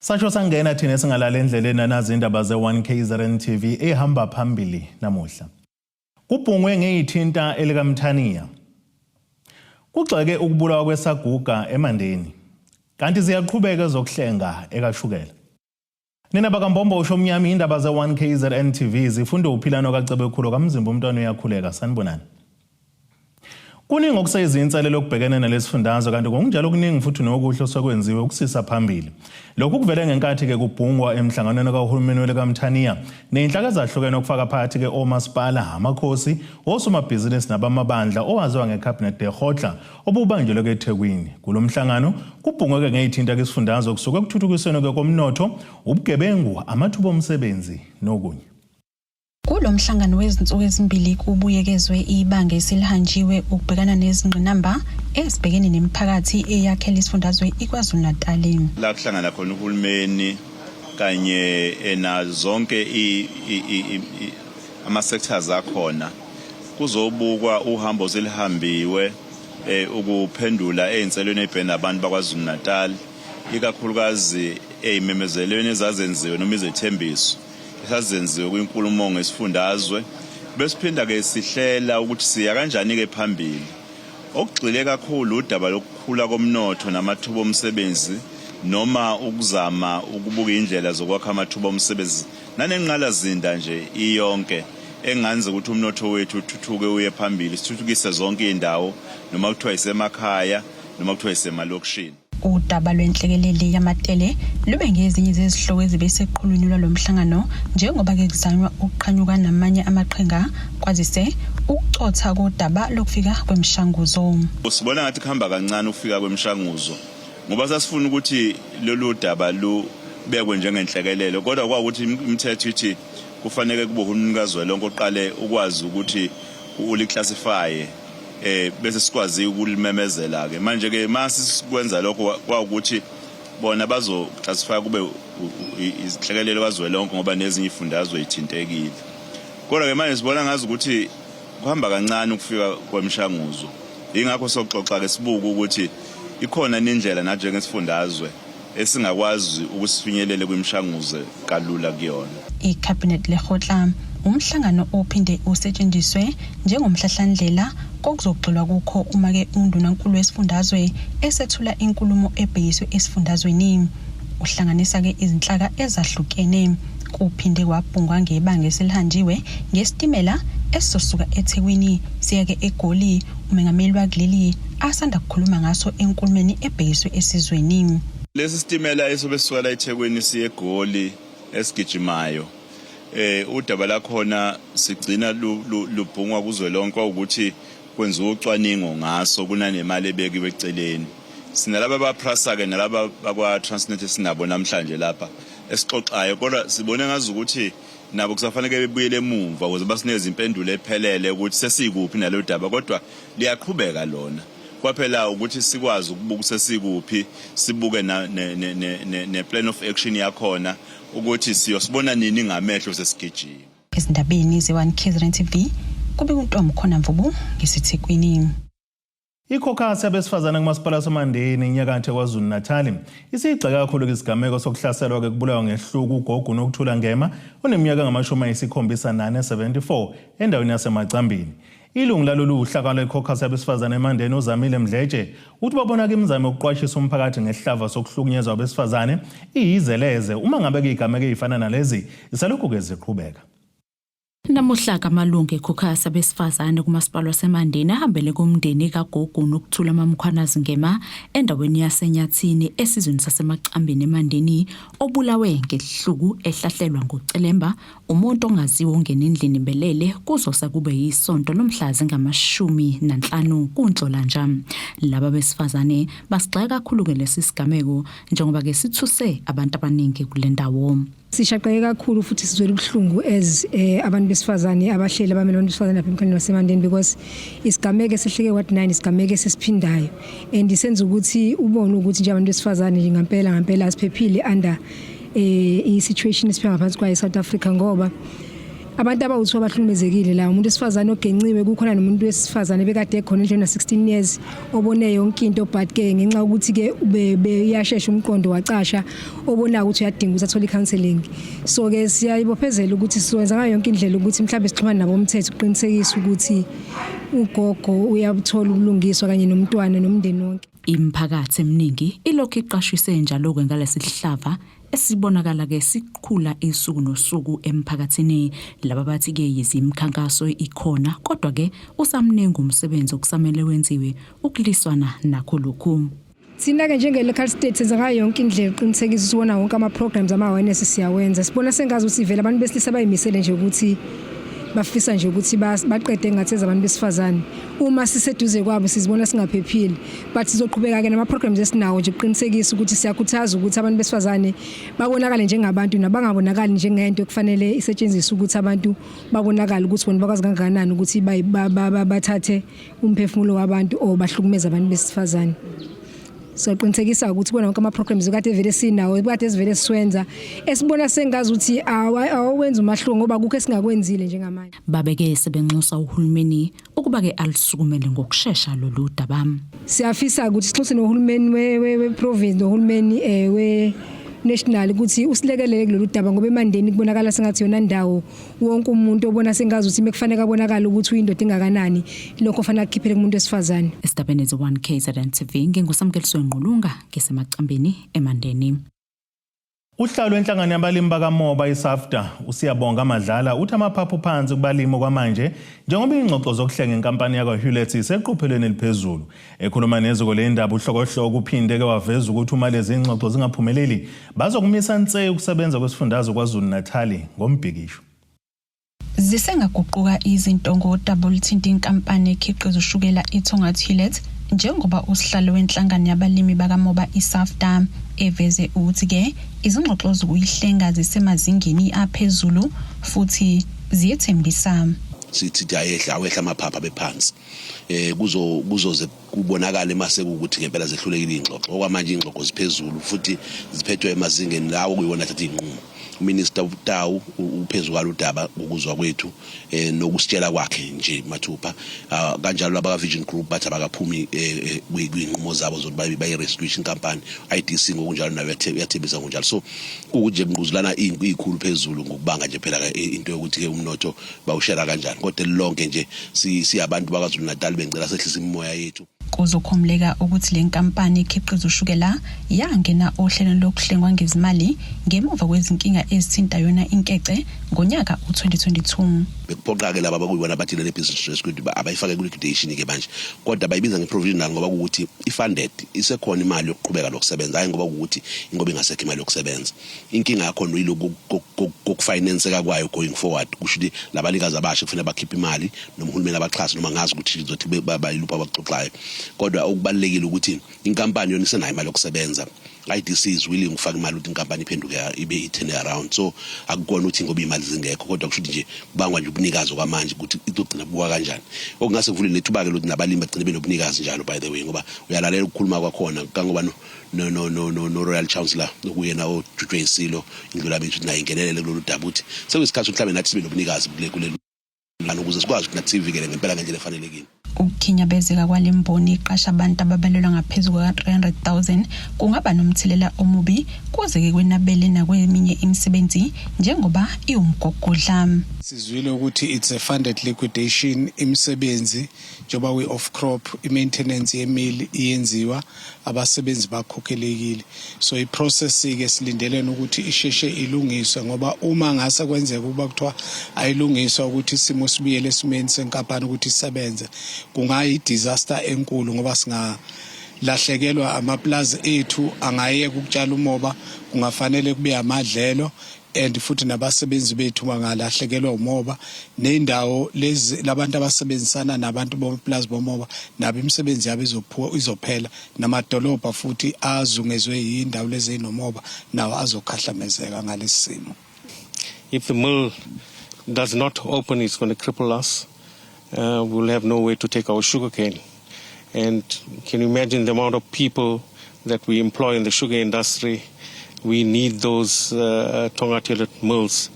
Sasho sangena thina singalala endleleni nazi indaba ze-1 KZN TV ehamba phambili namuhla. Kubhungwe ngeyithinta elikaMthaniya. Kugxeke ukubulawa kwesaguga eMandeni. Kanti ziyaqhubeka ezokuhlenga ekaShukela. Nina bakaMbombosho omnyama indaba ze-1 KZN TV zifunde uphilano kaCebekhulu kaMzimba umntwana uyakhuleka sanibonani. Kuningi okuseyizinselelo okubhekene nalesifundazwe kanti ngokunjalo kuningi futhi nokuhle osekwenziwe ukusisa phambili. Lokhu kuvele ngenkathi-ke kubhungwa emhlanganweni kahulumeni welikamthaniya ney'nhlaka ezahlukene okufaka phakathi-ke omasipala, amakhosi, osomabhizinisi nabamabandla owaziwa ngeCabinet Dekgotla obubanjelwe-ke eThekwini. Kulo mhlangano kubhungwe-ke ngey'thinta-ke isifundazwe kusuka ekuthuthukisweni-ke komnotho, ubugebengu, amathuba omsebenzi nokunye. Kulo mhlangano wezinsuku ezimbili kubuyekezwe ibanga eselihanjiwe ukubhekana nezingqinamba ezibhekene nemiphakathi eyakhela isifundazwe iKwaZulu-Natal. La kuhlangana khona uhulumeni kanye nazo zonke ama-sectors akhona kuzobukwa uhambo selihambiwe ukuphendula ey'nselweni ey'bhekene nabantu baKwaZulu-Natal ikakhulukazi ey'memezelweni ezazenziwe noma izethembiso esazenziwe kwinkulumo ngesifundazwe besiphinda-ke sihlela ukuthi siya kanjani-ke phambili. Okugxile kakhulu udaba lokukhula komnotho namathuba omsebenzi noma ukuzama ukubuka indlela zokwakha amathuba omsebenzi nanengqalazinda nje iyonke enganza ukuthi umnotho wethu uthuthuke uye phambili sithuthukise zonke iy'ndawo noma kuthiwa isemakhaya noma kuthiwa isemalokishini. Udaba lwenhlekelele yamatele lube ngezinye zezihloko ezibe seqhulwini lwalo mhlangano njengoba-ke kuzanywa ukuqhanyuka namanye amaqhinga kwazise ukucotha kodaba lokufika kwemishanguzo. Sibona ngathi kuhamba kancane ukufika kwemishanguzo ngoba sasifuna ukuthi lolu daba lubekwe njengenhlekelele kodwa kwawukuthi imithetho ithi kufanele kube uhulumeni kazwelonke oqale ukwazi ukuthi uliclassifye bese sikwazi ukulimemezela ke manje ke mase sikwenza lokho kwawukuthi bona bazo classify kube izinhlekelele kazwelonke ngoba nezinye ifundazwe ithintekile kodwa ke manje sibona ngazi ukuthi kuhamba kancane ukufika kwemishanguzo ingakho soxoxa ke sibuka ukuthi ikhona indlela nathi njengesifundazwe esingakwazi ukusifinyelele kwimishanguze kalula kuyona. I-Cabinet Lekgotla umhlangano ophinde usetshenziswe njengomhlahlandlela kokuzogxilwa kukho uma-ke undunankulu wesifundazwe esethula inkulumo ebhekiswe esifundazweni. Uhlanganisa-ke izinhlaka ezahlukene. Kuphinde kwabhungwa ngebanga eselihanjiwe ngesitimela esizosuka eThekwini siya-ke eGoli umengameli wakuleli asanda kukhuluma ngaso enkulumeni ebhekiswe esizweni. Lesi sitimela esobe sisuka la eThekwini siye eGoli esigijimayo udaba lakhona sigcina lubhungwa kuzwelonke ukuthi kwenziwa ucwaningo ngaso kunanemali ebekiwe eceleni. Sinalaba abaPrasa ke nalaba bakwa Transnet esinabo namhlanje lapha esixoxayo kodwa sibone ngazi ukuthi nabo kusafanele bebuyele emumva ukuze basinikeze impendulo ephelele ukuthi sesikuphi nalo daba kodwa liyaqhubeka lona kwaphela ukuthi sikwazi ukubuka sesikuphi sibuke ne plan of action yakhona ukuthi siyosibona nini ngamehlo sesigijima. Ezindabeni ze-1 KZN TV kube uNtomkhona Mvubu ngiseThekwini. Ikhokhasi yabesifazane kumasipala waseMandeni enyakatho yaKwaZulu-Natali isiyigxeke kakhulu isigameko sokuhlaselwa ke kubulawa ngehluku ugogo uNokuthula Ngema oneminyaka engamashumi ayisikhombisa nane 74 endaweni yaseMacambini. Ilungu lalolu uhlaka lwekhokhasi yabesifazane eMandeni uZamile Mdletshe uthi babona-ke imizamo yokuqwashisa umphakathi ngesihlava sokuhlukunyezwa abesifazane iyizeleze uma ngabe kuyigameko ey'fana nalezi zisalokhu-ke ziqhubeka. Namuhla amalungu ekhokhasi abesifazane kumasipala waseMandeni ahambele kumndeni kagogo Nokuthula Mamkhwanazi Ngema endaweni yaseNyathini esizweni saseMacambini eMandeni obulawe ngehluku ehlahlelwa ngocelemba umuntu ongaziwa ongena endlini belele kuzosa kube yisonto lomhla zingamashumi nanhlanu kuNhlolanja. Laba besifazane basigxeka kakhulu-ke lesi sigameko njengoba-ke sithuse abantu abaningi kule ndawo. Sishaqeke kakhulu futhi sizwela ubuhlungu as abantu besifazane abahleli abamele abantu besifazane lapha emkhandlwini waseMandeni because isigameko esehleke ward 9 isigameko esesiphindayo and isenza ukuthi ubone ukuthi nje abantu besifazane nje ngampela ngampela asiphephile under i-situation esiphila ngaphansi kwayo eSouth Africa ngoba Abantu abawu-2 abahlukumezekile la, umuntu wesifazane ogenciwe, kukhona nomuntu wesifazane bekade ekhona endlini na-16 years obone yonke into, but ke ngenxa yokuthi ke iyashesha umqondo wacasha, obona ukuthi uyadinga ukuthi athole i-counseling. So ke siyayibophezela ukuthi sizokwenza ngayo yonke indlela ukuthi mhlawumbe sixhumane nabomthetho ukuqinisekisa ukuthi ugogo uyabuthola ubulungiswa kanye nomntwana nomndeni wonke. Imiphakathi eminingi ilokhu iqashise njalo-ke ngalesi sihlava esibonakala-ke sikhula isuku nosuku emphakathini. Laba bathi-ke yize imikhankaso ikhona kodwa-ke usamningi umsebenzi okusamele wenziwe ukuliswana nakho lokhu. Thina-ke njenge-local state senza ngayo yonke indlela ukuqinisekisa ukuthi wona wonke ama-programs ama-awareness siyawenza. Sibona sengazi ukuthi vele abantu besilisa bayimisele nje ukuthi bafisa nje ukuthi baqede ngathi ezabantu besifazane. Uma siseduze kwabo sizibona singaphephile, but sizoqhubeka-ke nama-programs esinawo nje ukuqinisekisa ukuthi siyakhuthaza ukuthi abantu besifazane babonakale njengabantu nabangabonakali njengento ekufanele isetshenziswe ukuthi abantu babonakale ukuthi bona bakwazi kangakanani ukuthi bathathe umphefumulo wabantu or bahlukumeza abantu besifazane. Soqinisekisa ukuthi kubona wonke ama-programs kade vele sinawo, kade sivele siwenza, esibona sengazi ukuthi awawenza umahluko ngoba kukho esingakwenzile njengamanje. Babeke sebenxusa uhulumeni ukuba-ke alisukumele ngokushesha lolu daba. Siyafisa ukuthi sixuse nohulumeni we-province nohulumeni we-national ukuthi usilekelele kulolu daba, ngoba eMandeni kubonakala sengathi yona ndawo wonke umuntu obona sengazi ukuthi mekufanele abonakala ukuthi uyindoda engakanani, lokho fanele akukhiphele kumuntu wesifazane. Esidabeni ze-1 KZN TV, nginguSamukeliso Ngqulunga ngiseMacambeni eMandeni. Uhlalo wenhlangano yabalimi bakamoba iSAFDA uSiyabonga Madlala uthi amaphaphu phansi kubalimi kwamanje njengoba ingxoxo zokuhlenga inkampani yakwa-Hewlett iseqophelweni eliphezulu. Ekhuluma neziko lendaba uHlokohloko uphinde-ke waveza ukuthi uma lezi ngxoxo zingaphumeleli bazokumisa nse ukusebenza kwesifundazwe KwaZulu-Natali ngombhikisho. Zisengaguquka izinto ngodaba oluthinta inkampani ekhiqiza ushukela iTongaat Hulett, njengoba usihlalo wenhlangano yabalimi bakamoba iSAFDA eveze ukuthi-ke izingxoxo zokuyihlenga zisemazingeni aphezulu futhi ziyethembisa. Sithi ayehla, awehla amaphapha bephansi, kuzoze kubonakale mase ukuthi ngempela zehlulekile ingxoxo. Okwamanje ingxoxo ziphezulu futhi ziphethwe emazingeni lawo kuyiwona athatha inqumo. Uminister uTau uphezulu kwalo daba ukuzwa kwethu nokusitshela kwakhe nje mathupha. Kanjalo laba Vision Group bathi abakaphumi kwinqumo zabo zokuthi bayi-rescue inkampani. IDC ngokunjalo nayo uyathembisa ngokunjalo. So kukuthi nje kungquzulana izikhulu phezulu ngokubanga nje phela into yokuthi ke umnotho bawushera kanjani, kodwa lonke nje siyabantu bakwaZulu Natal bengicela sehlisa imimoya yethu. Kuzokhumuleka ukuthi le nkampani ekhiqiza ushukela yangena ohlelweni lokuhlengwa ngezimali ngemuva kwezinkinga ezithinta yona inkece ngonyaka u-2022. Bekuphoqa-ke laba abakuyibona abathi le business rescue abayifake ku-liquidation-ke manje, kodwa bayibiza nge-provisional ngoba kuwukuthi i-funded, isekhona imali yokuqhubeka nokusebenza, hhayi ngoba kuwukuthi ingoba ingasekho imali yokusebenza. Inkinga yakhona yilokhu kokufinanseka kwayo going forward, kusho ukuthi labanikazi abasha kufanele bakhiphe imali noma uhulumeni abaxhase, noma ngazi ukuthi izothi bayiluphi abaxoxayo, kodwa okubalulekile ukuthi inkampani yona isenayo imali yokusebenza. IDC is willing ukufaka imali ukuthi inkampani iphenduke ibe i-turn around, so akukona ukuthi ngoba imali zingekho, kodwa kusho ukuthi nje kubangwa nje ubunikazi okwamanje ukuthi izogcina kubuka kanjani, okungase kuvule nethuba-ke lokuthi nabalimi bagcine benobunikazi njalo, by the way, ngoba uyalalela ukukhuluma kwakhona kangoba no Royal Chancellor okuyena ojutshwe isilo indlulamithi ukuthi naye ingenelele kulolu daba, ukuthi sekuyisikhathi ukuthi mhlawumbe nathi sibe nobunikazi kule ukuze sikwazi ukuthi nathi sivikele ngempela ngendlela efanelekile. Ukukhinyabezeka kwale mboni iqasha abantu ababalelwa ngaphezu kuka-300,000 kungaba nomthelela omubi kuze-ke kwenabele nakweminye imisebenzi njengoba iwumgogodla. Sizwile ukuthi it's a funded liquidation. Imisebenzi njengoba we off crop, i-maintenance yemill iyenziwa, abasebenzi bakhokhelekile, so iprocess ke silindelene ukuthi isheshe ilungiswe, ngoba uma ngase kwenzeka ukuba kuthiwa ayilungiswa ukuthi isimo sibuyele esimeni senkampani ukuthi isebenze, kungayi disaster enkulu, ngoba singa lahlekelwa amaplazi ethu, angayeka ukutshala umoba, kungafanele kube amadlelo, and futhi nabasebenzi bethu bangalahlekelwa umoba, nendawo lezi labantu abasebenzisana nabantu boplazi bomoba nabo imisebenzi yabo izophuwa, izophela, namadolobha futhi azungezwe yindawo lezi ezinomoba nawo azokhahlamezeka ngalesi simo. If the mill does not open, it's going to cripple us. We'll have no way to take our sugarcane. And can you imagine the amount of people that we employ in the sugar industry? We need those Tongaat Hulett mills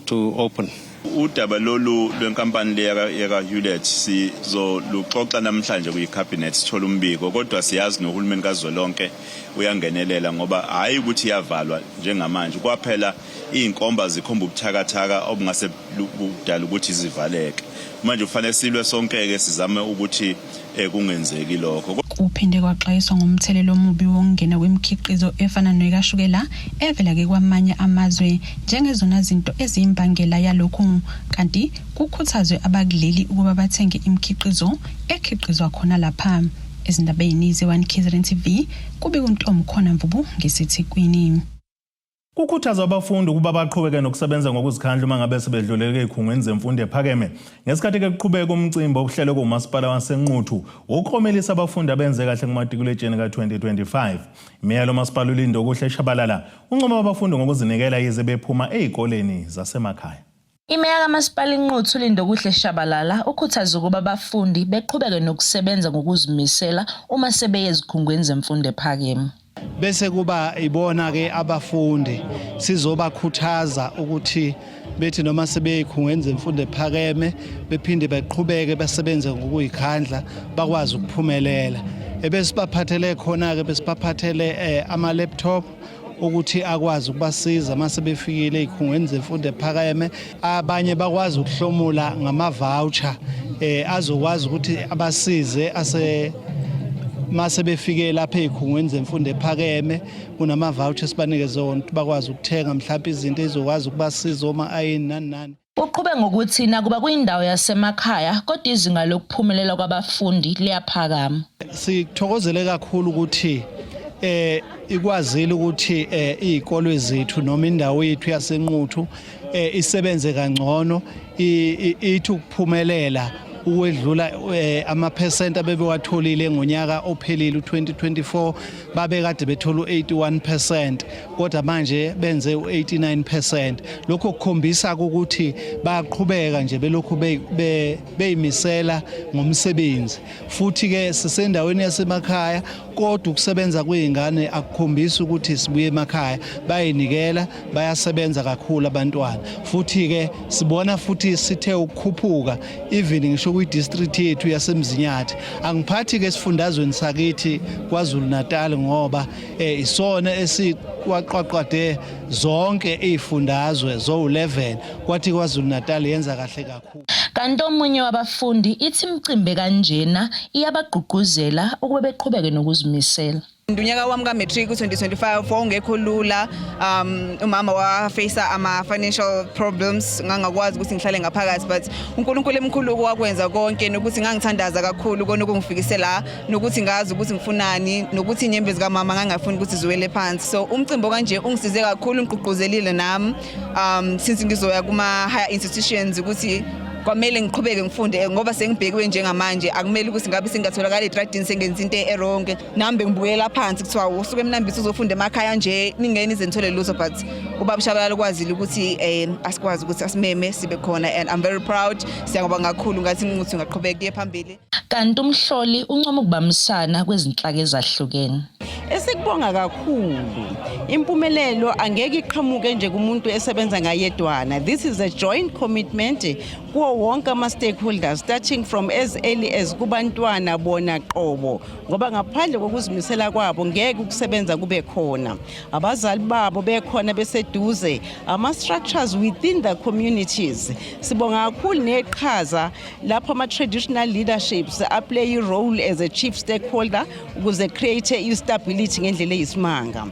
to open. Udaba lolu lwenkampani le yaka Hewlett sizoluxoxa namhlanje kwi-cabinet, sithola umbiko, kodwa siyazi nohulumeni kazwelonke uyangenelela, ngoba hhayi ukuthi iyavalwa njengamanje kwaphela, iy'nkomba zikhomba ubuthakathaka obungase budala ukuthi zivaleke. Manje kufanele silwe sonke-ke, sizame ukuthi kungenzeki lokho. Kuphinde kwaxwayiswa ngomthelela omubi wokungena kwemikhiqizo efana nekashukela evela-ke kwamanye amazwe njengezona zinto eziyimbangela yalokhu, kanti kukhuthazwe abakuleli ukuba bathenge imikhiqizo ekhiqizwa khona lapha. Ezindabeni ze-1 KZN TV kubika uNtomkhona Mvubu ngeseThekwini. Kukhuthazwa abafundi ukuba baqhubeke nokusebenza ngokuzikhandla uma ngabe sebedlulele ezikhungweni zemfundo ephakeme. Ngesikhathi-ke kuqhubeka umcimbi obuhlelwe kumasipala waseNquthu wokuklomelisa abafundi abenze kahle kumatikuletsheni ka-2025. Imeya lomasipala uLindokuhle Shabalala uncoma abafundi ngokuzinikela yize bephuma ezikoleni zasemakhaya. Imeya kaMasipala iNquthu uLindokuhle Shabalala ukhuthaza ukuba abafundi beqhubeke nokusebenza ngokuzimisela uma sebeye ezikhungweni zemfundo ephakeme. Bese kuba ibona ke abafundi sizobakhuthaza ukuthi bethi noma sebeyikhungweni zemfundo ephakeme bephinde beqhubeke basebenze ngokuyikhandla bakwazi ukuphumelela. Ebesibaphathele khona ke besibaphathele ama laptop ukuthi akwazi ukubasiza mase befikile ezikhungweni zemfundo ephakeme. Abanye bakwazi ukuhlomula ngama-voucher azokwazi ukuthi abasize ase mase befike lapha ezikhungweni zemfundo ephakeme. Kunama-voucher esibanikeze wona ukuthi bakwazi ukuthenga mhlawumbe izinto ezizokwazi ukubasiza, oma-ayini nani nani. Uqhube ngokuthi nakuba kuyindawo yasemakhaya kodwa izinga lokuphumelela kwabafundi liyaphakama. Sithokozele kakhulu ukuthi ikwazile ukuthi izikole zethu noma indawo yethu yaseNquthu isebenze kangcono, ithi ukuphumelela ukwedlula amaphesenti abebewatholile ngonyaka ophelile u2024. Babekade bethola u81%, kodwa manje benze u89%. Lokho kukhombisa ukuthi bayaqhubeka nje belokhu beyimisela ngomsebenzi. Futhi ke sisendaweni yasemakhaya, kodwa ukusebenza kwezingane akukhombisi ukuthi sibuye emakhaya. Bayinikela, bayasebenza kakhulu abantwana. Futhi ke sibona futhi sithe ukukhuphuka even ngisho kwi-district yethu yaseMzinyathi. Angiphathi ke esifundazweni sakithi KwaZulu Natal, ngoba isona esiwaqwaqwade zonke izifundazwe zo11, kwathi KwaZulu Natal yenza kahle kakhulu. Kanti omunye wabafundi ithi imicimbi kanjena iyabagqugquzela ukuba beqhubeke nokuzimisela. Unyaka wami ka-matric u-2025 wawungekho lula. Umama wa-face-a ama-financial problems, ngangakwazi ukuthi ngihlale ngaphakathi, but uNkulunkulu emkhulu wakwenza konke, nokuthi ngangithandaza kakhulu kona ukungifikise la, nokuthi ngazi ukuthi ngifunani, nokuthi inyembezi kamama ngangafuni ukuthi ziwele phansi. So umcimbi kanje ungisize kakhulu, ngigqugquzelile nami since ngizoya kuma-higher institutions ukuthi kwamele ngiqhubeke ngifunde, ngoba sengibhekiwe njengamanje. Akumele ukuthi ngabe sengingatholakala etradini sengenza into e-wrong, nami bengibukela phansi, kuthiwa usuke eMnambithi uzofunda emakhaya nje, ningene ize nithole lutho. But ubaba Shabalala ukwazile ukuthi asikwazi ukuthi asimeme sibe khona, and I'm very proud. Siyabonga kakhulu, ngathi ukuthi ungaqhubeka kuye phambili. Kanti umhloli uncoma ukubambisana kwezinhlaka ezahlukene. Esikubonga kakhulu, impumelelo angeke iqhamuke nje kumuntu esebenza ngayedwana. This is a joint commitment kuwo wonke ama-stakeholders, starting from as early as kubantwana bona qobo, ngoba ngaphandle kokuzimisela kwabo ngeke ukusebenza kube khona. Abazali babo bekhona beseduze, ama-structures within the communities. Sibonga kakhulu neqhaza lapho ama-traditional leaderships a-play i-role as a chief stakeholder ukuze create i-stability ngendlela eyisimanga.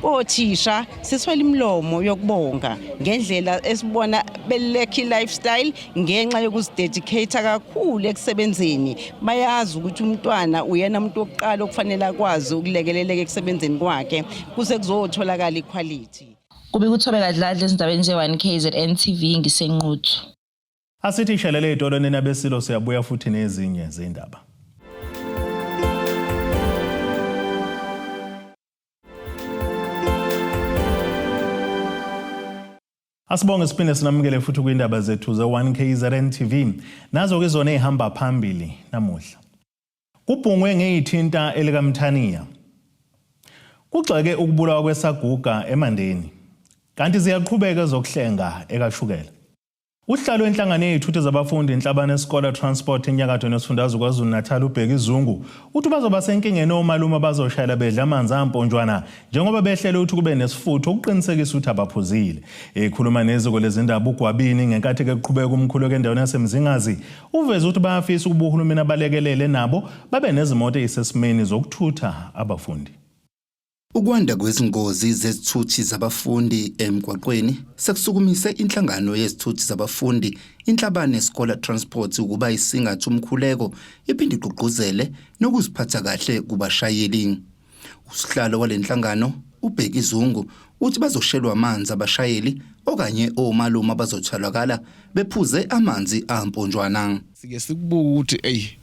Othisha siswele imilomo yokubonga ngendlela esibona belekhi lifestyle ngenxa yokuzi-dedicate kakhulu ekusebenzeni. Bayazi ukuthi umntwana uyena umuntu wokuqala okufanele akwazi ukulekeleleka ekusebenzeni kwakhe kuze kuzotholakala i-quality. Kubika uThobeka Dladla ezindabeni ze-1 KZN TV ngiseNquthu. Asithi ishelele itolo nina besilo, siyabuya futhi nezinye zindaba. Asibonge, siphinde sinamukele futhi kwindaba zethu ze-1 KZN TV. Nazo ke zona ezihamba phambili namuhla. Kubhungwe ngeyithinta elikaMthaniya. Kugxeke ukubulawa kwesaguga eMandeni. Kanti ziyaqhubeka ezokuhlenga eKashukela. Uhlalo wenhlangano yezithuthi zabafundi Inhlabane Scholar Transport enyakatho nesifundazwe KwaZulu-Natal uBheki Zungu uthi bazoba senkingeni omalume abazoshayela bedla amanzi amponjwana njengoba behlele ukuthi kube nesifutho ukuqinisekisa ukuthi abaphuzile. Ekhuluma neziko lezindaba uGwabini ngenkathi ke kuqhubeka umkhuleko endaweni yaseMzingazi uveze ukuthi bayafisa ukuba uhulumeni abalekelele nabo babe nezimoto ezisesimeni zokuthutha abafundi. Ukwanda kwezingozi zezithuthi zabafundi emgwaqweni sekusukumise inhlangano yezithuthi zabafundi Inhlabane Scholar Transport ukuba isingathe umkhuleko iphinde igqugquzele nokuziphatha kahle kubashayeli. Usihlalo wale nhlangano uBheki Zungu uthi bazoshelwa amanzi abashayeli okanye omalume abazotholakala bephuze amanzi amponjwana. Sike sikubuka ukuthi ey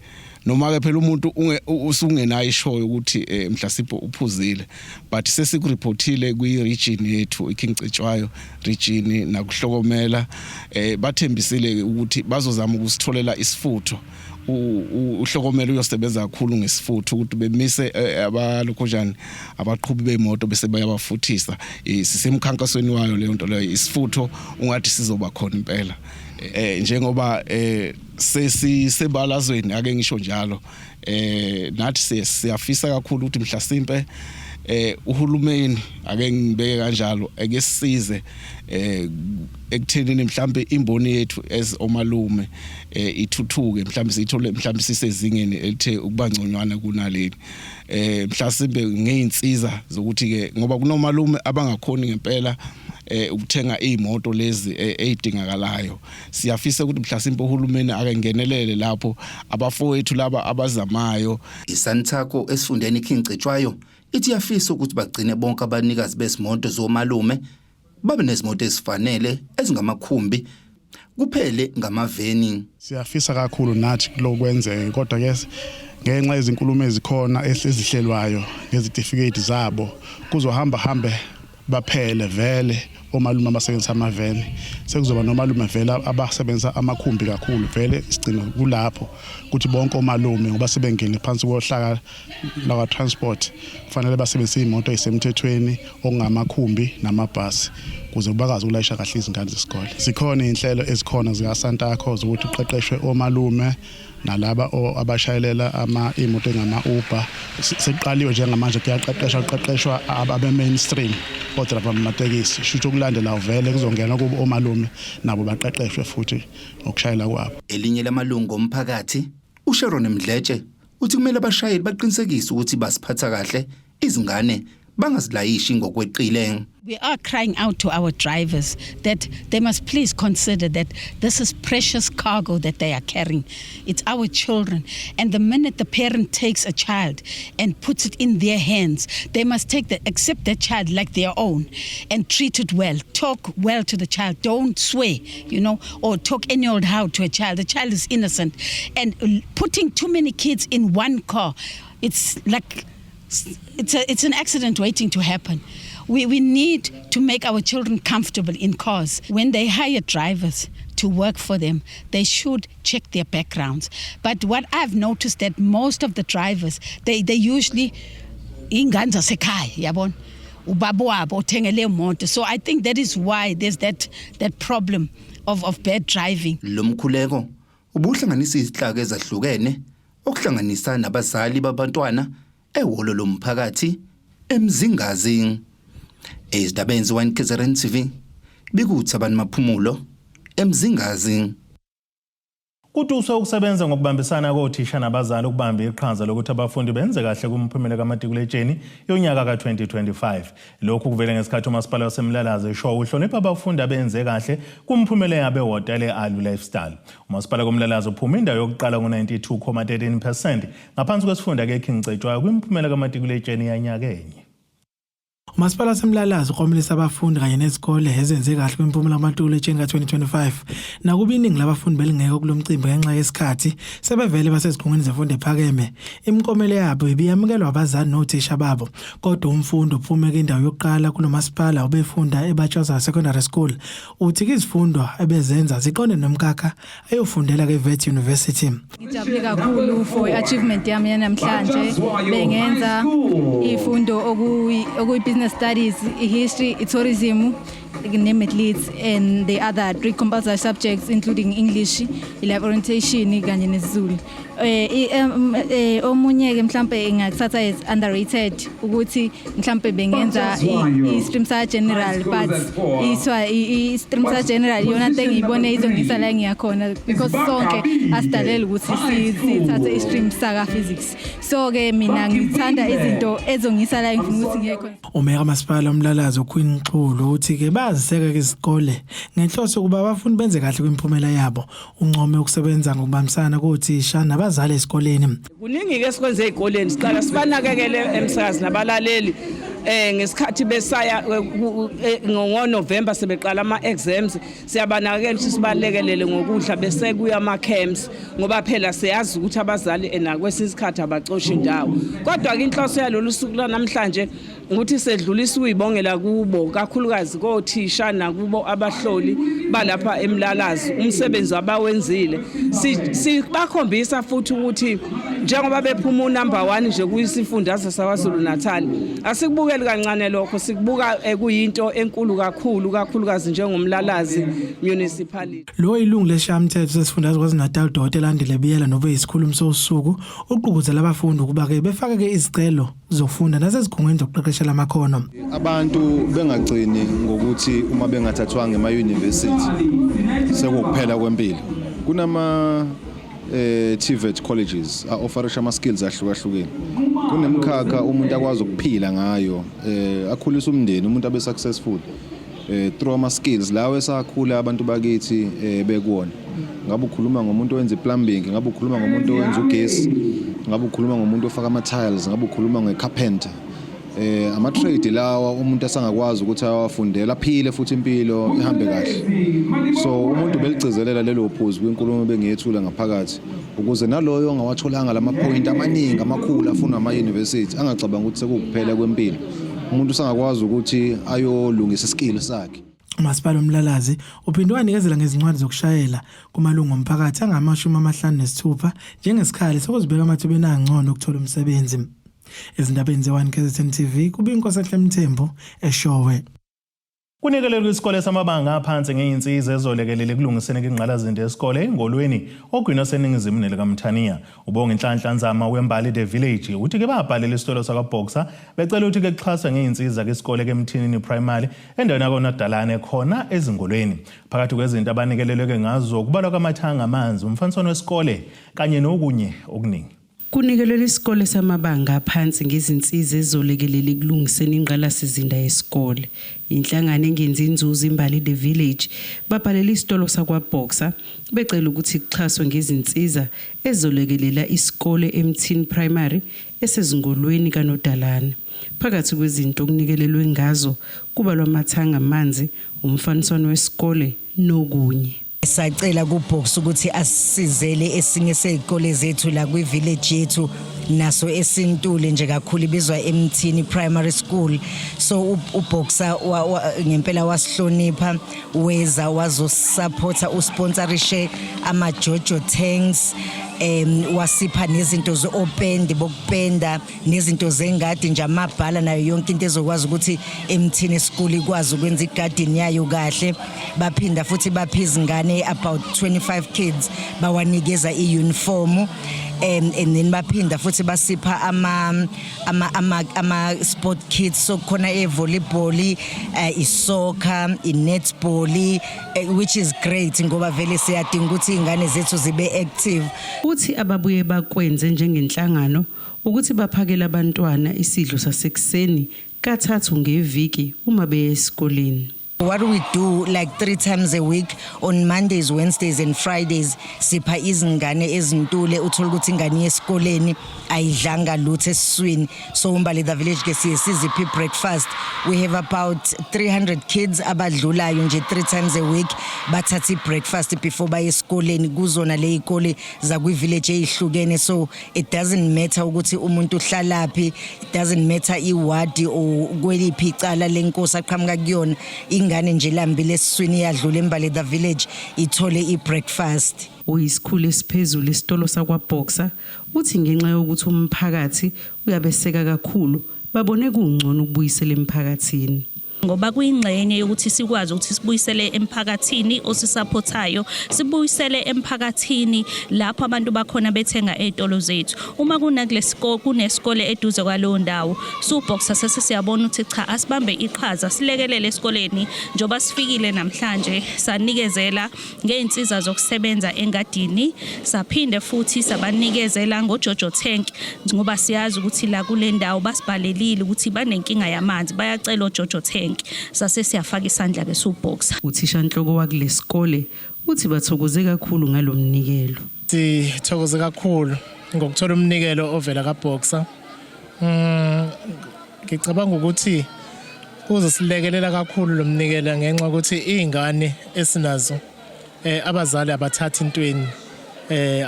noma ke phela umuntu usungenayo ishoyo ukuthi eh, mhlasipho uphuzile but sesikureportile kwi region yethu iKing Cetshwayo region nakuhlokomela eh bathembisile ukuthi bazozama ukusitholela isifutho uhlokomela uyosebenza kakhulu ngesifutho ukuthi bemise eh, abalokhojani abaqhubi bemoto bese bayabafuthisa eh, sisemkhankasweni wayo leyo nto leyo isifutho ungathi sizoba khona impela eh njengoba eh sesisebalazweni ake ngisho njalo eh nathi siyafisa kakhulu ukuthi mhlasimpe eh uhulumeni ake ngibeke kanjalo eke sisize eh ekuthenini mhlambe imboni yethu as omalume eh ithuthuke mhlambe siyithole mhlambe sisezingeni elithe ukuba ngconywana kunaleli eh mhlasimbe ngeinsiza zokuthi ke ngoba kunomalume abangakhoni ngempela eh ukuthenga izimoto lezi eh, ezidingakalayo siyafisa ukuthi mhlasimpe uhulumeni ake ngenelele lapho abafowethu laba abazamayo iSantaco esifundeni King Cetshwayo ithi iyafisa ukuthi bagcine bonke abanikazi bezimoto zomalume babe nezimoto ezifanele ezingamakhumbi kuphele ngamaveni. Siyafisa kakhulu nathi kulokwenzeke kodwa ke ngenxa yezinkulumo ezikhona ezihlelwayo ngezitifiketi zabo kuzohamba hambe baphele vele omalume abasebenzisa amaveni sekuzoba nomalume vele abasebenzisa amakhumbi kakhulu vele sigcina kulapho ukuthi bonke omalume ngoba sebengene phansi kohlaka lakwa-transport kufanele basebenzise iy'moto ey'semthethweni okungamakhumbi namabhasi kuze bakwazi ukulayisha kahle izingane zesikole. Zikhona iy'nhlelo ezikhona zikaSantaco zokuthi kuqeqeshwe omalume nalaba abashayelela ama iy'moto engama-Uber. Sekuqaliwe njengamanje kuyaqeqeshwa kuqeqeshwa abe-mainstream odrayiva bamatekisi. Shuthi okulandelayo vele kuzongena kubo omalume nabo baqeqeshwe futhi ngokushayela kwabo. Elinye lamalungu omphakathi, uSharon Mdletshe, uthi kumele abashayeli baqinisekise ukuthi basiphatha kahle izingane bangazilayishi ngokweqile. We are crying out to our drivers that they must please consider that this is precious cargo that they are carrying. It's our children. And the minute the parent takes a child and puts it in their hands, they must take the, accept that child like their own and treat it well. Talk well to the child. Don't swear, you know, or talk any old how to a child. The child is innocent. And putting too many kids in one car, it's like it's, a, it's an accident waiting to happen. We, we need to make our children comfortable in cars. When they hire drivers to work for them, they should check their backgrounds. But what I've noticed that most of the drivers, they, they usually ingane zasekhaya yabona ubaba wabo othenge moto so i think that is why there's that that problem of, of bad driving Lo mkhuleko ubuhlanganisa izinhlaka ezahlukene okuhlanganisa nabazali babantwana ehholo lomphakathi eMzingazi. Ezindabeni ze-1 KZN TV bikuThabani Maphumulo eMzingazi. Kutuswe ukusebenza ngokubambisana kothisha nabazali ukubamba iqhaza lokuthi abafundi benze kahle kumphumela kamatikuletsheni yonyaka ka-2025. Lokhu kuvele ngesikhathi umasipala waseMlalazi esho uhlonipha abafundi abenze kahle kumphumela yabe hhotela e-Alu Lifestyle. Umasipala koMlalazi uphume indawo yokuqala ngo-92.13 percent ngaphansi kwesifunda ke-King Cetshwayo kwimiphumela kamatikuletsheni yanyakenye. Umasipala waseMlalazi uklomelisa abafundi kanye nezikole ezenze kahle kwimiphumela kamatikuletsheni ka-2025. Nakuba iningi labafundi belingekho kulo mcimbi ngenxa yesikhathi, sebevele basezikhungweni zemfundo ephakeme. Imiklomelo yabo ibiyamukelwa abazali nothisha babo. Kodwa umfundi ophume kwindawo yokuqala kulo masipala obefunda eBatshaza Secondary School uthi izifundo ebezenza ziqonde nomkhakha ayofundela ke-Wits University. Ngijabule kakhulu for i-achievement yami yanamhlanje. Bengenza izifundo okuyi-business studies, i-history, i-tourism. ne-maths and the other three compulsory subjects including English, i-life orientation kanye nesiZulu. Omunye ke mhlambe engakuthatha as underrated ukuthi mhlambe bengenza i-stream sa general, but iswa i-stream sa general iyona nto engiyibone izongisa la ngiyakhona, because sonke asidalele ukuthi sithathe i-stream saka physics. So ke mina ngithanda izinto ezongisa la engifuna ukuthi ngiye khona. Umeya kamasipala uMlalazi uQueen Xulu uthi ke baziseka ke isikole ngenhloso yokuba abafundi benze kahle kwimiphumela yabo. Uncome ukusebenza ngokubambisana kothisha nabazali esikoleni. Kuningi ke sikwenze ezikoleni. Siqala sibanakekele emsakazi nabalaleli ngesikhathi besaya ngoNovember sebeqala ama exams, siyabanakekela ukuthi sibalekelele ngokudla bese kuya ama camps, ngoba phela siyazi ukuthi abazali ena kwesinye isikhathi abacoshi indawo. Kodwa ke inhloso yalolu suku namhlanje ukuthi sedlulisa uyibongela kubo, kakhulukazi kothisha nakubo abahloli balapha eMlalazi, umsebenzi abawenzile. Sibakhombisa futhi ukuthi njengoba bephuma unumber 1 nje kuyisifundazwe saKwaZulu Natal, asikubukeli kancane lokho, sikubuka kuyinto enkulu kakhulu, kakhulukazi njengoMlalazi municipality. Lo ilungu lesishayamthetho sesifundazwe KwaZulu-Natal Dr Andile Biyela nobe isikhulumi sosuku uqukuzela abafundi ukuba ke befake ke izicelo zokufunda nasezikhungweni zokuqeqeshela amakhono. Abantu bengagcini ngokuthi uma bengathathwanga ema-university sekukuphela kwempilo. Kunama TVET colleges a-offerisha ama-skills ahlukahlukene. Kunemkhakha umuntu akwazi ukuphila ngayo, akhulisa umndeni, umuntu abe successful through ama skills lawo esakhula abantu bakithi bekuwona. Ngabe ukhuluma ngomuntu owenza i-plumbing, ngabe ukhuluma ngomuntu owenza ugesi, ngabe ukhuluma ngomuntu ofaka ama-tiles, ngabe ukhuluma nge-carpenter, ama trade lawa umuntu asangakwazi ukuthi awafundele aphile futhi impilo ihambe kahle. So umuntu beligcizelela lelo phuzu kwinkulumo bengiyethula ngaphakathi, ukuze naloyo ongawatholanga lama point amaningi amakhulu afunwa ama university angacabanga ukuthi sekukuphela kwempilo. Umuntu usangakwazi ukuthi ayolungisa iskill sakhe. Umasipala uMlalazi uphinde wanikezela ngezincwadi zokushayela kumalungu omphakathi angama-56 njengesikhali sokuzibeka amathubeni angcono okuthola umsebenzi. Ezindabeni ze-1 KZN TV kubi Inkosenhle Mthembu eShowe. Kunikelelwe isikole samabanga aphansi ngey'nsiza ezolekelela ekulungiseni ingqalasizinda yesikole eNgolweni ogwini oseningizimu nelikaMthaniya. Ubonga Inhlanhla Nzama weMbali The Village uthi-ke babhalela isitolo sakwaBoxer becela ukuthi-ke kuxhaswe ngey'nsiza ke-isikole keMthinini Primary endaweni yakoNodalane khona eZingolweni. Phakathi kwezinto abanikelelwe-ke ngazo kubalwa kwamathangi amanzi, umfaniswano wesikole kanye nokunye okuningi. Kunikelelwe isikole samabanga aphansi ngezinsiza ezizolekelela ekulungiseni ingqalasizinda yesikole. Inhlangano engenzi inzuzo iMbali The Village babhalela isitolo sakwaBoxer becela ukuthi kuxhaswe ngezinsiza ezizolekelela isikole eMthini Primary eseZingolweni kaNodalane. Phakathi kwezinto okunikelelwe ngazo kubalwa amathangi amanzi, umfaniswano wesikole nokunye. Sacela kuBox ukuthi asisizele esinye sezikole zethu la kwi-village yethu naso esintule nje kakhulu, ibizwa eMthini Primary School. So uBoxer ngempela wasihlonipha, weza wazosupporta, usponsorishe ama Jojo tanks, wasipha nezinto zeopendi bokupenda nezinto zengadi nje, amabhala nayo yonke into ezokwazi ukuthi eMthini school ikwazi ukwenza igarden yayo kahle. Baphinda futhi bapha izingane, about 25 kids, bawanikeza iuniform, and then baphinda futhi basipha ama sport kits. So khona e volleyball, isoccer, i netball, which is great ngoba vele siyadinga ukuthi izingane zethu zibe active. Uthi ababuye bakwenze njengenhlangano ukuthi baphakele abantwana isidlo sasekuseni kathathu ngeviki uma beye esikoleni. What we do like 3 times a week, on Mondays, Wednesdays and Fridays, sipha izingane ezintule. Uthola ukuthi ingane yesikoleni ayidlanga lutho esiswini, so uMbali The Village ke siye siziphi breakfast. We have about 300 kids abadlulayo nje 3 times a week, bathatha breakfast before baye esikoleni kuzona le ikole zakwi village ezihlukene. So it doesn't matter ukuthi umuntu uhlalaphi, it doesn't matter iward or kweliphi icala lenkosi aqhamuka kuyona, ingane nje lambile esiswini iyadlula eMbali The Village ithole i-breakfast. Uyisikhulu esiphezulu esitolo sakwaBoxer uthi ngenxa yokuthi umphakathi uyabeseka kakhulu, babone kungcono ukubuyisela emphakathini. Ngoba kuyingxenye yokuthi sikwazi ukuthi sibuyisele emphakathini osisaphothayo, sibuyisele emphakathini lapho abantu bakhona bethenga ey'tolo zethu. Uma kunesikole eduze kwaleyo ndawo, siwuBoxer sese siyabona ukuthi cha, asibambe iqhaza silekelele esikoleni. Njengoba sifikile namhlanje sanikezela ngey'nsiza zokusebenza engadini, saphinde futhi sabanikezela ngoJojo tank, ngoba siyazi ukuthi la kule ndawo basibhalelile ukuthi banenkinga yamanzi, bayacela oJojo tank, sase siyafaka isandla-ke siwuBoxer. Uthishanhloko wakulesikole uthi bathokoze kakhulu ngalomnikelo. Sithokoze kakhulu ngokuthola umnikelo ovela kaBoxer. Ngicabanga ukuthi uzosilekelela kakhulu lo mnikelo ngenxa yokuthi iy'ngane esinazo abazali abathathi intweni,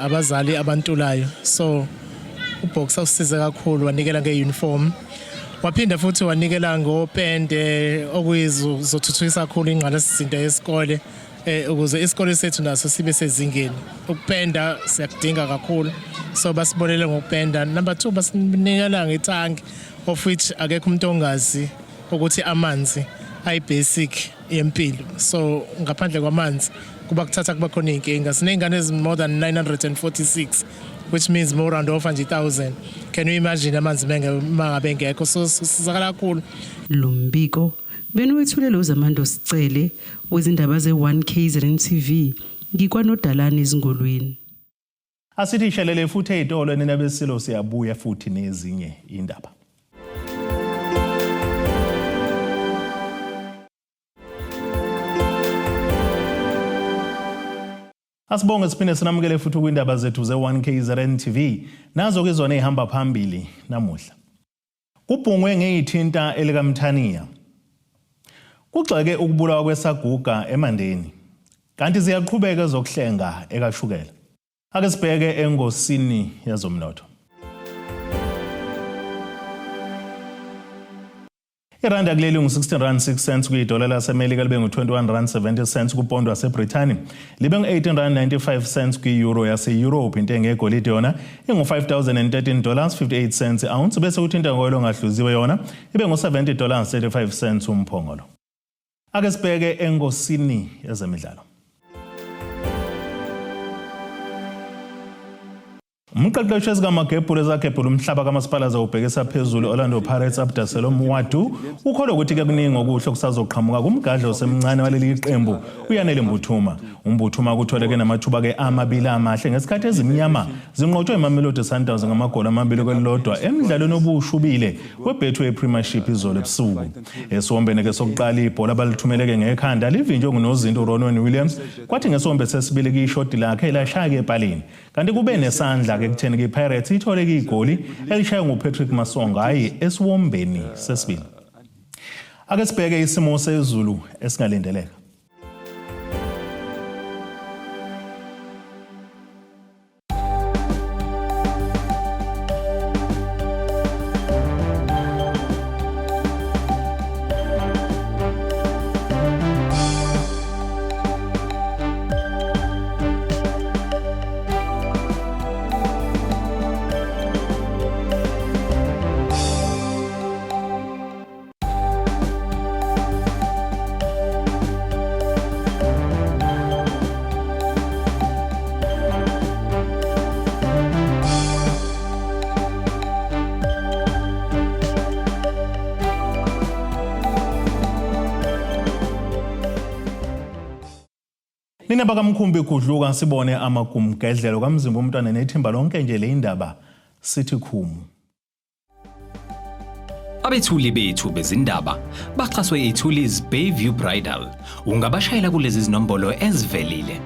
abazali abantulayo. So uBoxer usisize kakhulu, wanikela nge-uniform, waphinda futhi wanikela ngopende okuyizothuthukisa kakhulu ingqalasizinda yesikole, ukuze isikole sethu naso sibe sezingeni. Ukupenda siyakudinga kakhulu, so basibonele ngokupenda. Number 2, basinikela ngetanki, of which akekho umuntu ongazi ukuthi amanzi ayi-basic yempilo. So ngaphandle kwamanzi kuba kuthatha kuba khona iy'nkinga. Siney'ngane ezi more than 946, which means more round off nje 1000. Can you imagine amanzi mangabe engekho? So sisizakala kakhulu. Lo mbiko beniwethulele uZamando Sicele wezindaba ze-1 KZN TV, ngikwanodalane ezingolweni. Asithi ishelele futhi ey'tolo nina besilo, siyabuya futhi nezinye indaba. Asibonge siphinde sinamukele futhi kwindaba zethu ze-1 KZN TV. Nazo ke zona ezihamba phambili namuhla. Kubhungwe ngeyithinta elikaMthaniya. Kugxeke ukubulawa kwesaguga eMandeni. Kanti ziyaqhubeka ezokuhlenga ekaShukela. Ake sibheke engosini yezomnotho. Iranda kuleli ngu-16 rand 6 cents kuyidola laseMelika, libe ngu-21 rand 70 cents kupondo waseBrithani, libe ngu-18 rand 95 cents kwi-euro yase-Europe. Intengo yegolide yona ingu-5013 dollars 58 cents ounce, bese kuthi intengo yolo ngahluziwe yona ibe ngu-70 dollars 35 cents umphongolo. Ake sibheke engosini yezemidlalo. Umqeqeshi ezikamagebhulu ezagebhula umhlaba kamasipala zawubhekisa phezulu Orlando Pirates, Abdessalom Ouaddou, ukholwa ukuthi-ke kuningi okuhle okusazoqhamuka kumgadli osemncane waleli qembu uYanele Mbuthuma. UMbuthuma kutholeke namathuba-ke amabili amahle ngesikhathi ezimnyama zinqotshwe iMamelodi Sundowns ngamagoli 2 kwelilodwa emdlalweni obushubile weBetway Premiership izolo ebusuku. Esiwombeni-ke sokuqala ibhola balithumeleke ngekhanda livinjwe ngunozinto uRonwen Williams, kwathi ngesiwombe sesibili kuyishodi lakhe elashaya-ke epalini. Kanti kube nesandla-ke ekutheni-ke iPirates ithole-ke igoli elishaywe nguPatrick Maswanganyi esiwombeni sesibili. Ake sibheke isimo sezulu esingalindeleka. Nina bakamkhumbi gudluka sibone amagumgedlelo kamzimba umntwana nethimba lonke nje le indaba sithi khumu. Abethuli bethu bezindaba baxhaswe iThulis Bayview Bridal. Ungabashayela kulezi zinombolo ezivelile.